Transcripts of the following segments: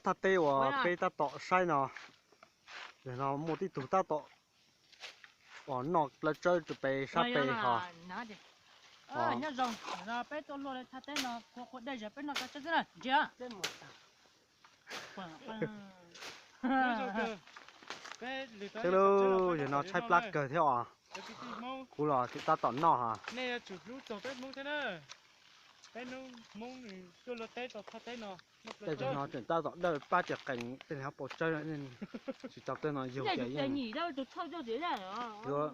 Thaj teb uas peb tab tom saib no, yog no muaj tib tug tab tom uas noj plaub tsawb rau peb sab pem hos. Thiab lauj, yog no tshaib plab kawg thiab os. Kuv los tseem tab tom noj hos. Tej zaum no tseem tab tom dawj pab tsis qees tej no plaub tsawb, tsis tau tej no yug ces yeej yuav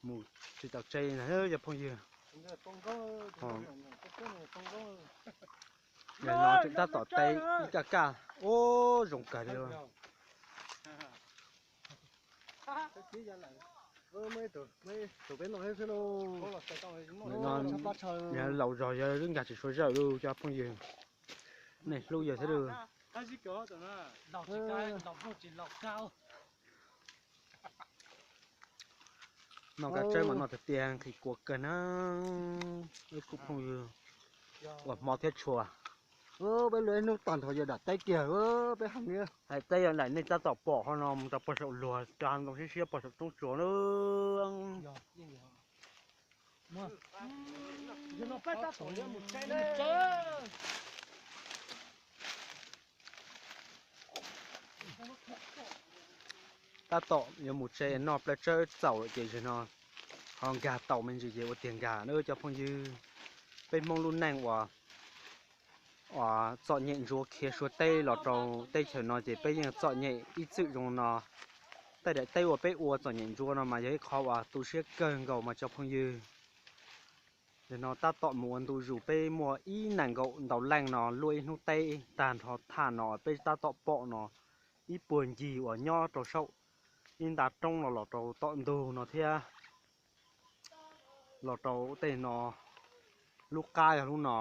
mus tsis tau tsev na cov phooj ywg. Yog no tseem tab tom teb ib kaj kaj, ub zoo kawg li. Yog laus zog yog nkag tsis sua zawj lauj cov phooj ywg. Nej hlub yawg thiab lauj. Noj kab tsawb mas noj tiag tiag nqhis kua kawg na. Ib khub phooj ywg uas hmov thiab tshua. Peb luag ib hnub tag nrho yog dam teb kiag peb hais li. Hais teb yog daim nej tab tom pom qhov no mus rau puag saum luag, cov ntoo siab siab puag saum roob tsuas na. Tab tom yuav mus tsev noj plaub tsawb txaus lawm ces zaum no ho nkag tau me ntsis ces ua tiag nkag na cov phooj ywg. Peb Hmoob lub neej uas txom nyem ntsuav khiav suav teb los rau teb chaws no ces peb yeej txom nyem ib txwm zoo no. Tej daim teb uas peb ua txom nyem ntsuav no mas yog ib qho uas tu siab kawg nkaus mas cov phooj ywg. Yog no tab tom mus ua ntu zus peb muaj ib nees nkaum ntau leej no luaj ib hnub teb tag nrho thaj no peb tab tom pom no ib puag ncig uas nyob rau saum ib nta roob no los rau tom ntug no thiab los rau tej no lub qab yog lub no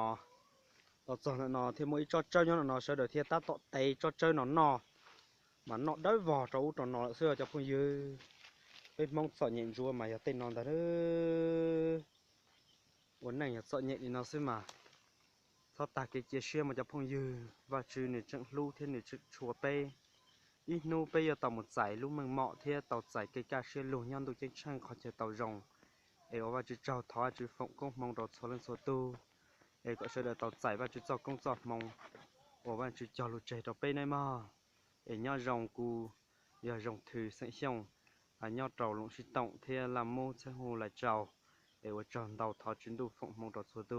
los txog ntawm no thiaj muaj ib tsob tsawb nyob no, sawv daws thiaj tab tom tev tsob tsawb no noj mas noj dawb vog rau ub rau no lawm xwb cov phooj ywg. Peb Hmoob txom nyem ntsuav mas yog tej no ntag. Ua neej yog txom nyem li no xwb mas txhob tag kev cia siab mas cov phooj ywg. Vaj Tswv nws tseem hlub thiab nws tseem tshua peb. Ib hnub peb yuav tau mus txais lub meej mom thiab tau txais kev kaj siab lug nyob ntuj ceeb tsheej qhov chaw tau zoo. Es ua Vaj Tswv tsaug, thov Vaj Tswv foom koob hmoov rau txhua leej txhua tug, es kom sawv daws tau txais Vaj Tswv txoj koob txoj hmoov uas Vaj Tswv cog lus tseg rau peb nawb mog. Es nyob zoo, kuv yog Zoo Thwm xeem Xyooj, nyob rau Loos Sib Toom thiab Laj Mub txheeb hu Lais Tsau. Es ua tsaug ntau, thov Tswv Ntuj foom hmoov rau txhua tus.